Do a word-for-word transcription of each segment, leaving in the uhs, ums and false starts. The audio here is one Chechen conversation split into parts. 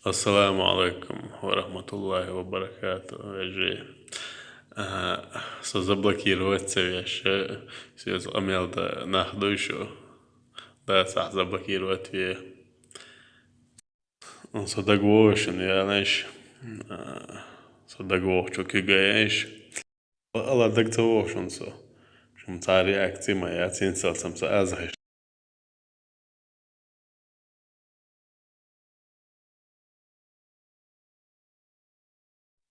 Ассаламу алайкум ва рахматуллахи ва баракату, вежарий. А, со заблокировать ца веш, соьца къамел дан нах дуй шу? Дац, ахь заблокировать ве. Со дагавогӀу шуна, яьннаш. А, со дагавогӀучу куьг а яьннаш. Ала дага ца вогӀу шуна со. Шуна цхьа реакция ма яц, хӀинццалц ам со аз хьаьш.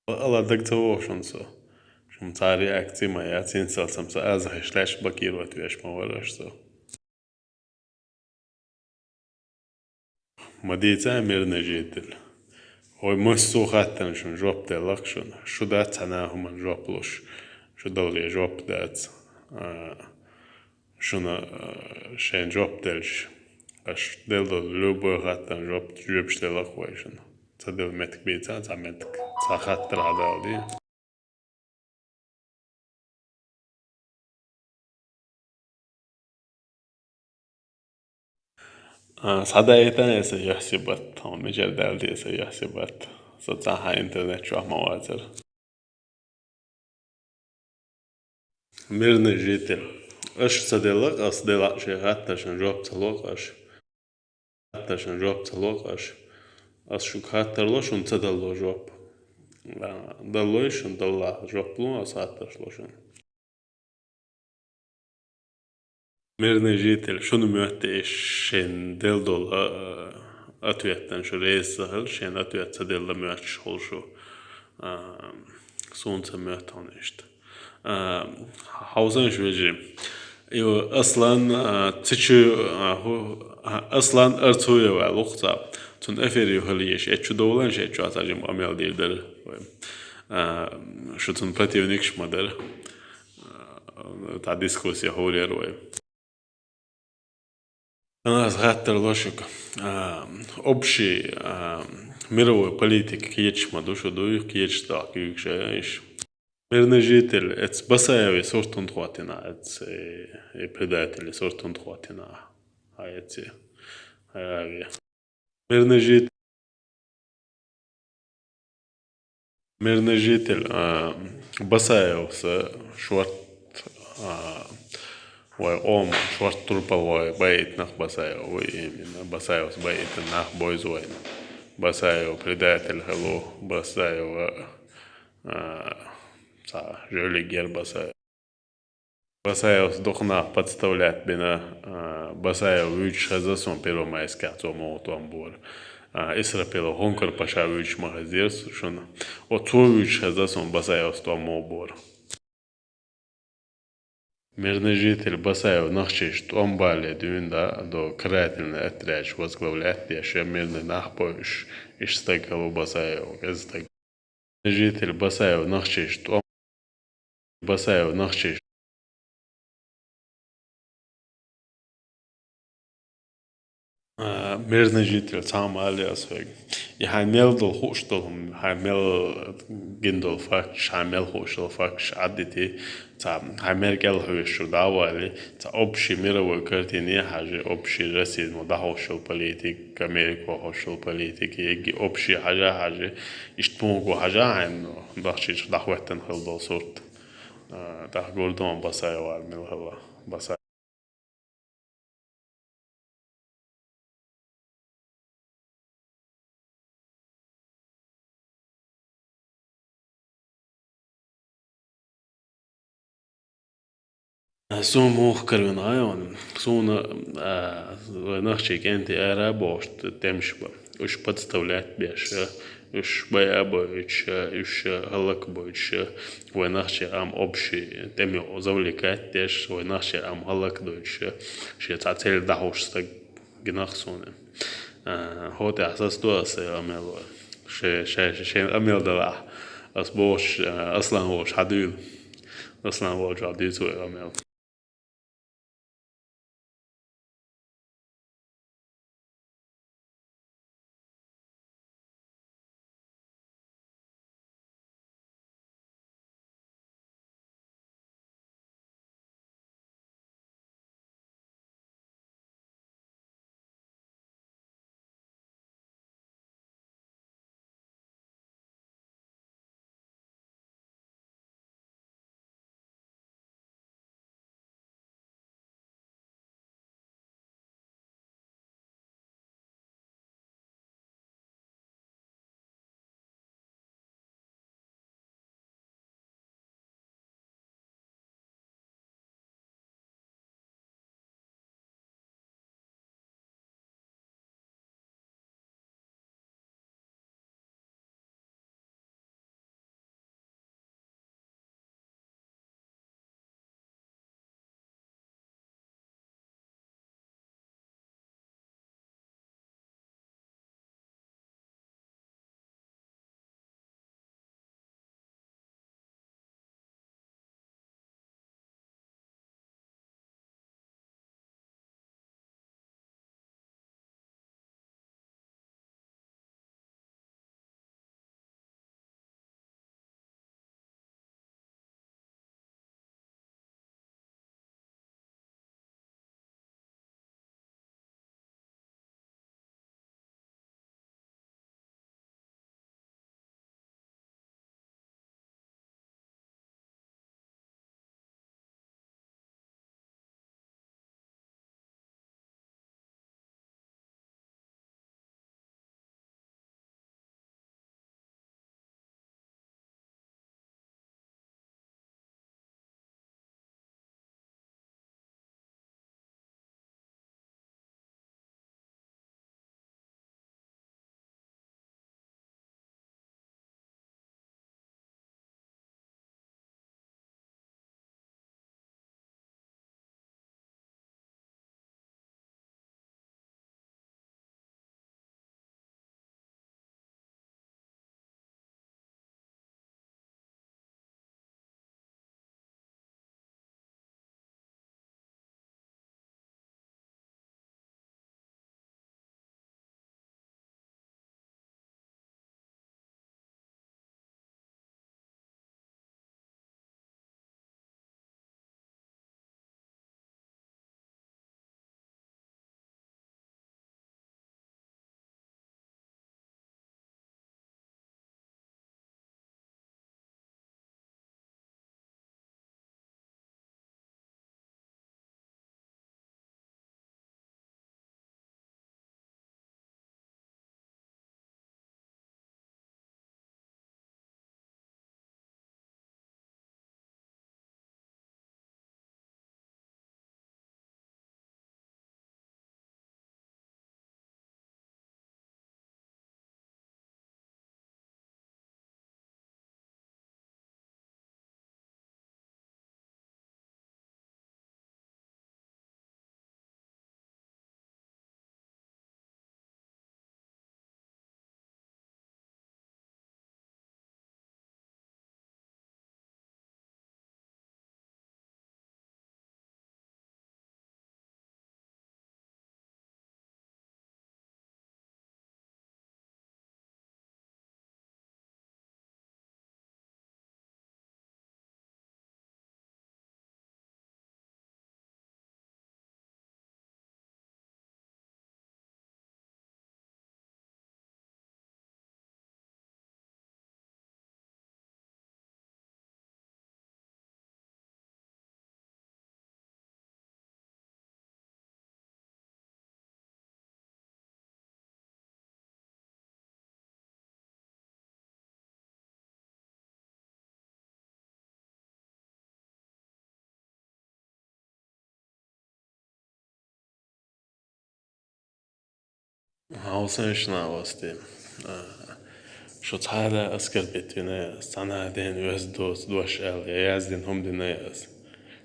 Ала дага ца вогӀу шуна со. Шуна цхьа реакция ма яц, хӀинццалц ам со аз хьаьш, лаьш блокировать веш ма вара аша со. Ма дийца, мирный житель. Вай массо а хаттарна шуна жоп делла-кх шуна. Шу дац цхьана а хӀуманна жоп луш. Шу даларе жоп дац. А, шуна, а, шайна жоп делча, аша делла долу любой хаттарна жоп, жоьпаш делла-кх вай шуна. Ца делла меттиг бийца, цхьа меттиг, цхьа хаттар хьадала де. А, схьадаийтина аса юьхь-сибат, хьуна мичара даьлла аса юьхь-сибат. Со цхьа хьан интернет чохь ма вацара. Мирный житель. Аша ца делла-кх, ас делахь шайн хаттаршна жоп ца ло-кх аша. Хаттаршна жоп ца ло-кх аша. Ас шуьга хаттар ло, шуна ца далло жоп. А, даллой шуна, даллахь жоп лу, ас хаттарш ло шуна. Мирный житель, шуна моьтту иштта шен делла долу, а, ответан шу реза ца хила, шен ответ ца делла моьттуш хуьлу шу, а, суна ца моьтту хьуна иштта. А, хьовсанаш вежарий. И Аслан, а, цичу, а, хӀу-, а, Аслан Арцуев аьлла ву-кх цхьа. Цуьнан эфир юхала еш, эцу чу довланаш, эцу чохь цхьа жима къамел дийр дара вай. А, шу цуьнан противникаш ма дара. А, цхьа дискуссия хьур яра вай. Аса хаттар ло шуьга. А, общий, а, мировой политика кхеташ ма ду шу, дуй, кхеташ дохку юьгуш а иш. Мирный житель, эц Басаевый сурт хӀунда хӀоттийна, эц, э, э, предатель сурт хӀунда хӀоттийна, а эц, э, а ве. Мирный житель. Мирный житель, а, Басаевса шорт, а, вай къоман шорт турпал вай байийтинарг Басаев ву именно. Басаевс байийтина нах бовзу вайна. Басаев предатель хилла ву, Басаев, а, цхьа жуьлиг яра Басаев. Басаевс дукха нах подставлять бина, а, Басаев вуьйцуш хезна суна Первомайскехь цо муха тӀом бора. А, Исрапилов Хункар-паша вуьйцуш ма хезира шуна. Оцо вуьйцуш хезна суна Басаевс тӀом муха бора. Мирный житель, Басаев нохчийчу тӀом бале дуьйна да, до карательный отряд возглавлять деш, мирный нах бу уьш, иштта стаг хилла ву Басаев, кӀезиг стаг. Житель, Басаев нохчийчу тӀом-, Басаев нохчийчу. А, мирный житель, цхьа хӀума алий ас хьоьга. И хьайн мел долу хууш долу хӀума, хьайн мел гина долу факташ, хьайн мел хууш долу факташ Ӏаддитий, цхьа хьайн мел кӀел хьоьжуш чуьра дӀа а валий, цхьа общий мировой картина а хьажий, общий Россия, ну, дӀахьош йолу политика, Америка хьош йолу политика, егги общий хьажа а хьажий, иштта муха хьажа а хьайн, ну, дахчийчу дӀахӀоьттина хила долу сурт. А, тӀаккха гур ду хьуна Басаев мила хилла. Баса- Суна муха каравина гӀайгӀана? Суна, а, вай нохчий кӀентий ара а бохуш тӀемаш бан. Уьш подставлять беш, уьш байа а боуьйтуш, уьш хӀаллакбоуьйтуш, вай нохчий къам общий тӀеме завлекать деш, вай нохчий къам хӀаллакдоуьйтуш, шен цхьа цель дӀахьош стаг гина-кх суна. А, хӀокху тӀехь сацадо аса сайн къамел. Шен, шен, шен къамел далахь, ас бохуш, а, Аслан волчу хьан дуьйла? Аслан волчохь дуьйцу вай къамел. Хьовсал шоана, васт. А, шо цхьа а оскорбить вина ас, цхьаннахьа ден веза доц дош аьлла, я яздина хӀума дина ас.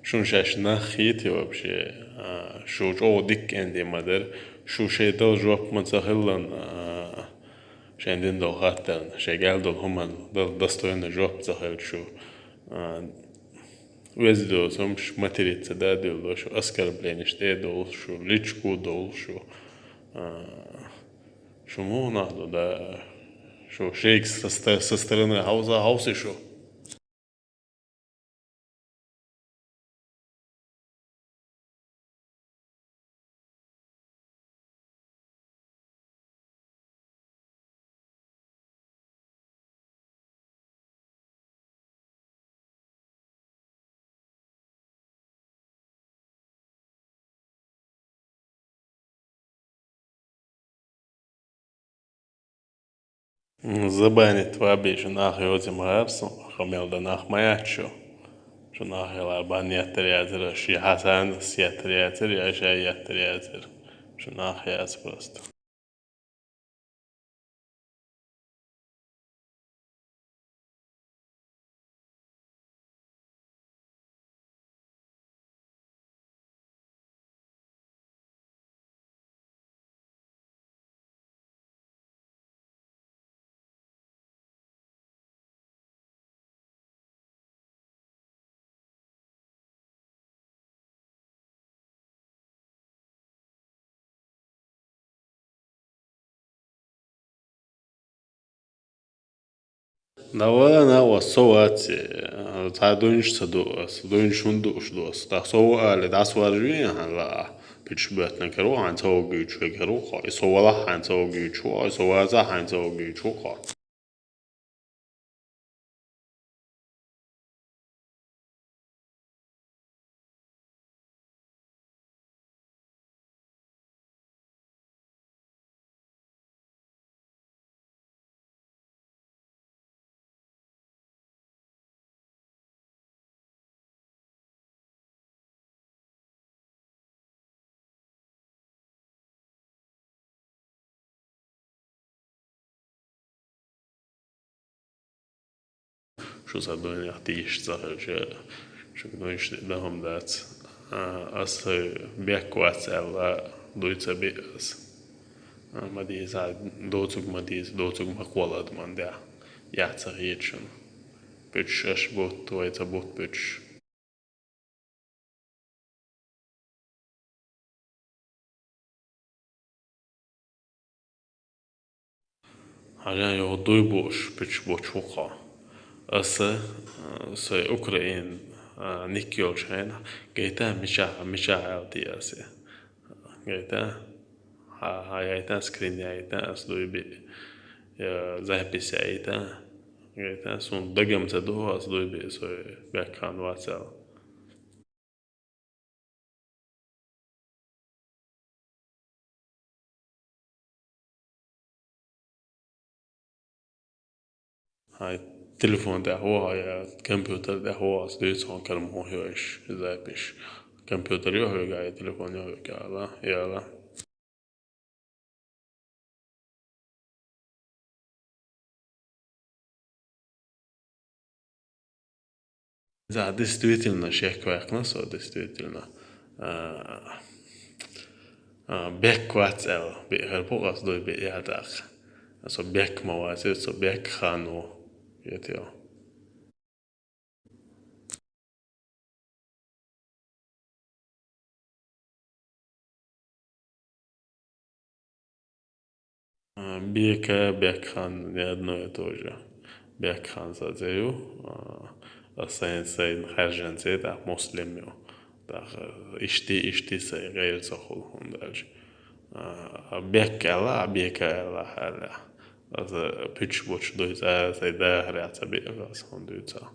Шуна шаьш нах хийтий вообще? А, шу чӀогӀа дика кӀентий ма дара. Шу шоай дала жоп ма ца хилла, а, шоайна дина долу хаттарна, шоайга аьлла долу хӀуманна дала достойно жоп ца хилча шу. А, веза доцу хӀумаш материться да а дуьллуш, оскорбленеш тӀе а довлуш, личку а довлуш. А, шу муха нах ду, да, шу шайга со ста-, со стороны хьовса-, хьовсий шу. М, забанить ван бен шу нах йоций ма гӀерта суна, хӀа мел дан нах ма яц шу. Шу нах яла бан еттар яцара, ши Хьасанас еттар яцара, я шай еттар яцара. Шу нах яц просто. Давай, на, ас со вац, цхьа дуйнаш ца ду ас, дуйнаш хӀунда дууш ду ас? ТӀаккха со ву алий, дӀасаваржавий хьан лаа? Пуьташ боьттина каро хьайна ца вогуьйтуш вегар ву хьо, и со валахь хьайна ца вогуьйтуш ву хьо, и со вацахь хьайна ца вогуьйтуш ву хьо. Шу сан дуйнах тийша ца хилча, шуьга дуйнаш де дан хӀума дац. А, ас бехк вац аьлла, дуй ца биъ ас. А, ма дийца, доцург ма дийца, доцург ма кхолла адаман дехьа. Яц ца хета шуна. Пуьташ аша бутт, вай ца бутт пуьташ. Хьажа, йогӀу дуй бууш пуьташ бучу ву хьо. Аса, а, сай Украин, а, ник йолчу хенахь гайта, мичахь, мичахь аьлла те аса. Гайта, хьа, хьа яйта, скрин яйта, ас дуй биъ, я запись яйта. Гайта, суна дагам ца ду, ас дуй биъ, сой бехк хан вац аьлла. Хьайн телефон тӀехь ву хьо, я компьютер тӀехь ву хьо, ас дуьйцу хьуна кара муха йойуш запись. Компьютер ю хьоьга, я телефон ю хьоьга, ала, яла. Иза действительно шек ваьккхина со, действительно. А, а, бехк вац аьлла, биъ хир бу ас дуй биъ я тӀаккха. Со бехк ма вац, со бехк хан ву. Ет йо. А, бека, бехк хан не одно и то же. Бехк хан ца зею, а, а сайн, сайн хаьржан зе, да, муслим ю. Да, ишти, ишти сай гӀайр ца хула хӀунда аьлча. А, а бехк аьлла, а бека аьлла, аьлла. Аса пуьташ бучу дуй, ца, сай дахарехь ца биъ аса хӀунда дуьйцахь.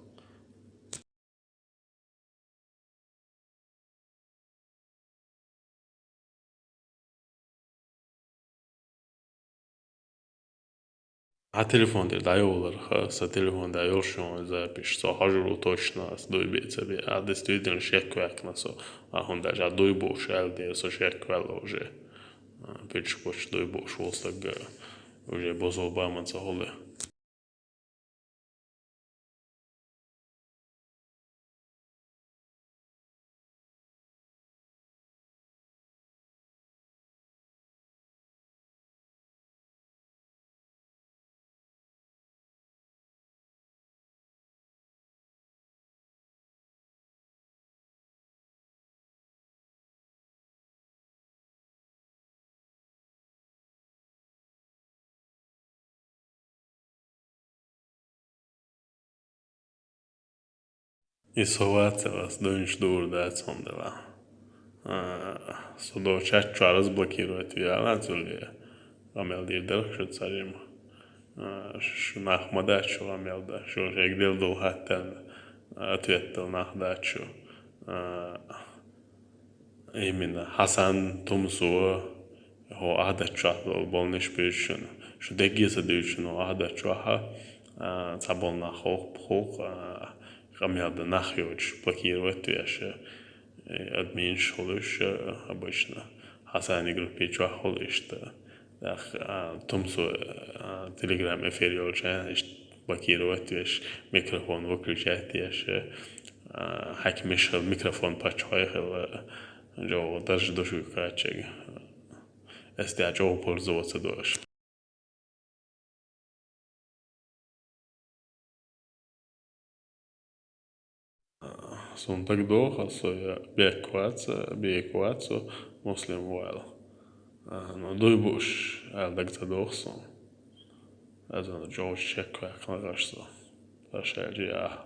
Хьан телефон тӀера дӀайоларх, сан телефон тӀехь йолуш ю хьуна запись, со хьожур ву точно, ас дуй биъ ца биъ. А, действительно, шек ваьккхина со. А хӀунда аьлча а дуй бууш аьлла дела, со шек ваьлла уже. Петарш-Путарш дуй бууш вола стаг уже бозал баман ца хуле. И со вацар, ас дуйнаш дуур дац хьона дела. А, со до чат чу разблокировать виала, цули къамел дийр дара шу царим. А, шу нах ма дац шу къамел да, шу шег дел дол хаттан ответ дал нах дац шу. А, именно Хьасан, Тумсо, хьо Ӏадат чохь долу болниш буьйцу шуна. Шу дегге ца дуьйцу шуна хьо Ӏадат чохьа, а, цхьаболу нах хӀокху, хӀокху, а, къамел дан нах йоцуш блокировать веш, э, админаш хуьлуш, э, обычно. Хьасани группе чохь хуьлу иштта. ТӀаккха, а, Тумсо, а, Telegram эфир йолча иштта блокировать веш, микрофон выключать еш, э, а, хьаькамаш хила, микрофон паччахьой хила, э, жо дарж ду шуьга кхаччиг. Эс тӀехь чӀогӀа пользоваться до аша. Суна дагадогӀу, со я бек вац, бек вац со муслим ваьлла. А, ну, дуй бууш аьлла дага ца догӀу суна. Аса чӀогӀа чек ваьккхина гӀаш со. Аса аьлча яхьа.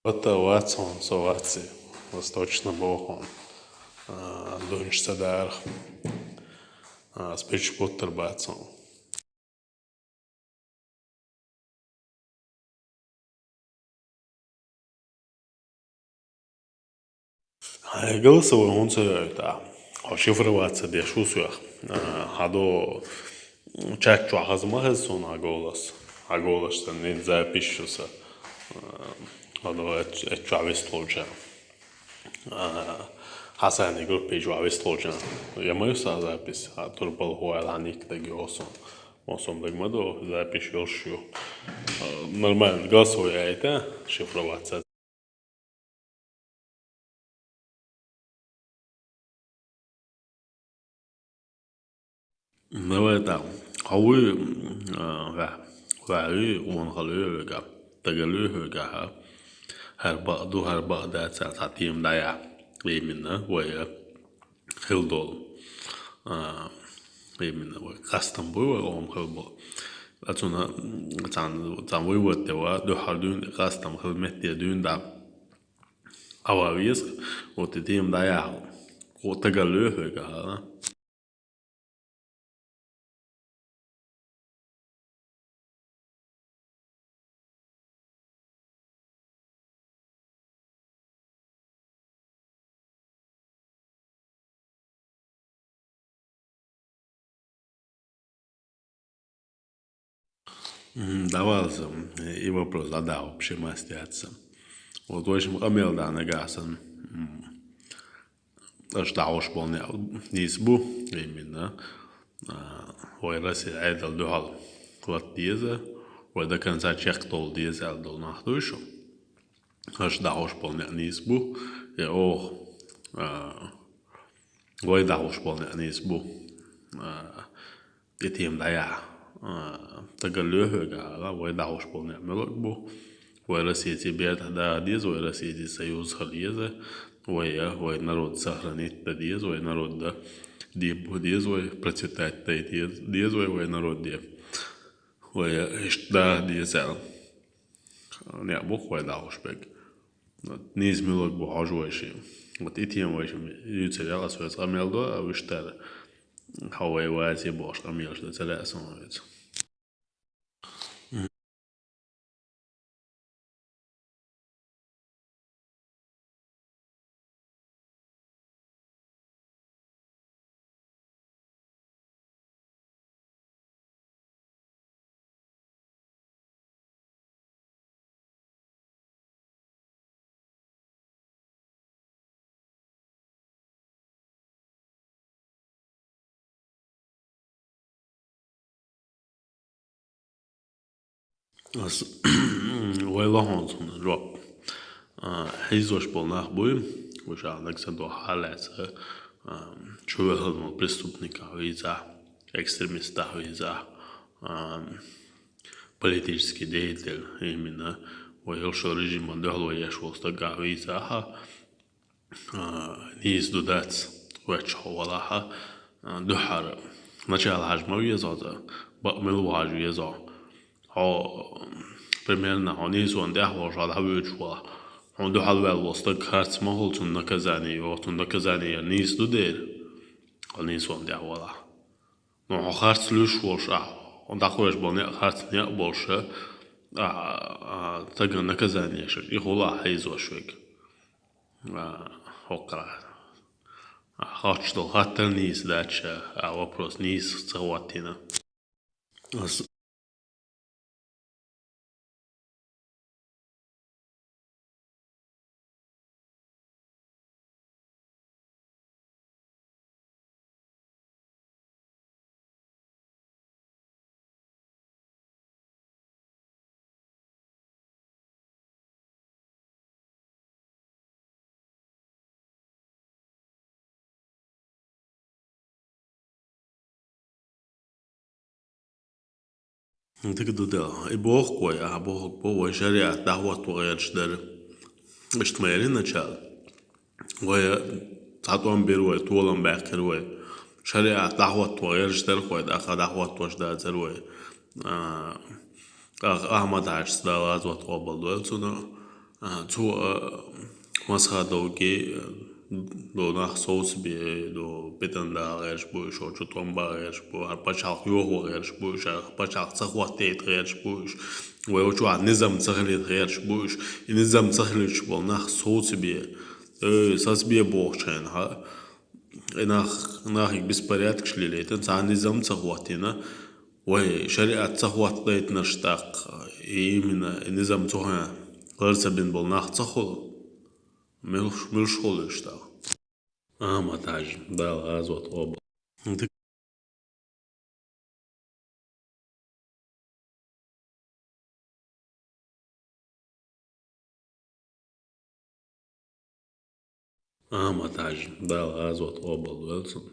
Вата вац хьуна, со ваци. Ас точно боху хьуна. А, дуьнчу ца дарах. А, ас пичча буттар бац хьуна. Хьайн голосовой хӀунда ца йойту ахь? Хьо шифроваться деш ву соьх. А, хьан до чат чохь хаза ма хеза суна хьан голос. Хьан голос санна, запись ю сан. А, хьан до эт-, эт чохь вистхуьлча. А, Хьасани группе чохь вистхуьлча. Я ма ю сан запись, а турпал хӀу аьлла хьан ник даг йоху суна. Мосум даг ма до, запись йолуш ю. А, нормально, голосовой яйта, шифроваться. Давай там. Хьо вуй, а, ваьхьа. Ваьхьа вуй, вон хала вуй вега. Дагал вуй вега, хьа. ХӀара бакъ ду, хӀара бакъ дац, цхьа тема дӀаяхьа. Именно, вай, а, хила долу. А, именно, вай, кастом буй вай, ома хила бо. Ацуна, цхьана, цхьана вуй ватте ва, дуьххьара дуьйна, кастом хила метте дуьйна да. Ава веза, вот и тема дӀаяхьа. Хьо тагал лоьху вега, хьа. М, давай, м, и вопрос задал вообще мастяться. Вот, в общем, къамел дан нагахь сан, м, аша дӀахьош болу неӀ нийса бу, именно, а, вай Россия Ӏедал дуьхьал лата деза, вай до конца чекхдовла деза аьлла долу нах дуй шу. Аша дӀахьош болу неӀ нийса бу, я оха, а, вай дӀахьош болу неӀ нийса бу. А, и тема дӀаяхьа. А, тагал лоьху вега, хьала, вай дӀахьош болу неӀ муьлург бу. Вай Россица бертахь даха деза, вай Россица союз хила еза. Вай, а, вай народ сохранить дан деза, вай народ дан деббу деза, вай процветать дай деза, деза вай, вай народ де. Вай, а, иштта даха деза аьлла. НеӀ бу-кх вай дӀахьош берг. Вот, нийса муьлург бу хьожа вайши. Вот и тема вайши юьйцур яла ас вайца къамел до, а вуьштара хьо вай вазе бохуш къамелаш дан ца лаьа суна вайца. Ас вай лохонцунна жоп. А, хьийзош бола нах буй, уж а нагсадо хьалаца, а, чувехал преступника виза, экстремиста виза, а, политический деятель, именно, вай йолшо режима дохло еш вол стага виза, а, нийса ду дац, ваьчча хьо валахьа, а, дуьххьара. Начала хьажа ма веза хьо, бакъ мел ву хьажа веза хьо. Хьо, примерно, хьо нийсонна тӀехь волуш хьо дӀавуьйцуш валахь. Хьуна дуьхьал ваьлла волу стаг харц ма хуьлу, цунна наказание йо, цунна наказание яр нийса ду дера. Хьо нийсонна тӀехь валахь. Ну, хьо харц луьйш волуш ахь, хьо дӀакхоьхьуш болу некъ харц некъ болуш, а, а, стаган наказание шуьга, и хуьлу ахь хьийзош вега. А, хӀокхара. А, хоттуш долу хаттар нийса дац ша, а, вопрос нийса ца хӀоттийна. Ас Дика ду дела. И боху вай, а боху, бо вай шариат дӀахӀотто гӀерташ дара. Иштта ма яра начало. Вай цхьа тӀом бира вай, толам баьккхира вай. Шариат дӀахӀотто гӀерташ дара вай, тӀаккха дӀахӀоттош дацара вай. А, тӀаккха Ахьмад-Хьаьжас, Дала гӀазот къобал дойла цунна. А, цо, а, масхадовге, а, до нах совцабе, до питана дала гӀерташ бу уьш, чу тӀом бан гӀерташ бу, хӀара пачхьалкх йохо гӀерташ бу уьш, хӀара пачхьалкх ца хӀоттайта гӀерташ бу уьш, вай чохь низам ца хилийта гӀерташ бу уьш, и низам ца хилийташ болу нах совцабе, э, сацабе бохучу хенахь, и нах, нахе беспорядкаш лелийтина, цхьа низам ца хӀоттийна, вай шариат ца хӀоттадайтинарш тӀаккха, и именно и низам цу хенахь лар ца бина болу нах ца хуьлу? Муьлш-, муьлш хуьлу уьш тӀаккха? Ахьмад-Хьаьжа, Дала гӀазот къобал. Дика. Ахьмад-Хьаьжа, Дала гӀазот къобал дойла цунна.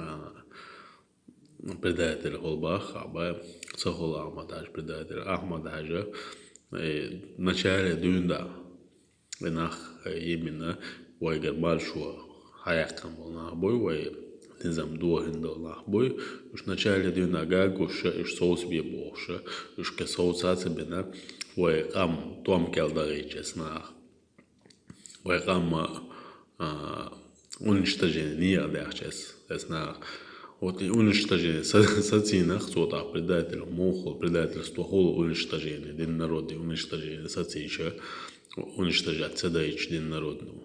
А, предатель хуьлу боху, а бай, ца хуьлу Ахьмад-Хьаьжа предатель. Ахьмад-Хьаьжа, э, начале дуьйна дӀа. И нах, э, именно вайгара маршо хьаяьккхина болу нах буй, вай низам дохийна долу нах буй. Уьш начале дуьйна гуш, уьш совцабе бохуш, уьш кхин совца а ца бина, вай къам тӀом кӀел дахийча эс нах. Вай къам, а, уничтожение некъа даьхча эс, эс нах. Вот и уничтожение са-, сацийнах цо тӀаккха предатель, муха хуьлу предательство хуьлу уничтожение, дин народный уничтожение сацийча, уничтожать ца дайча дин народного.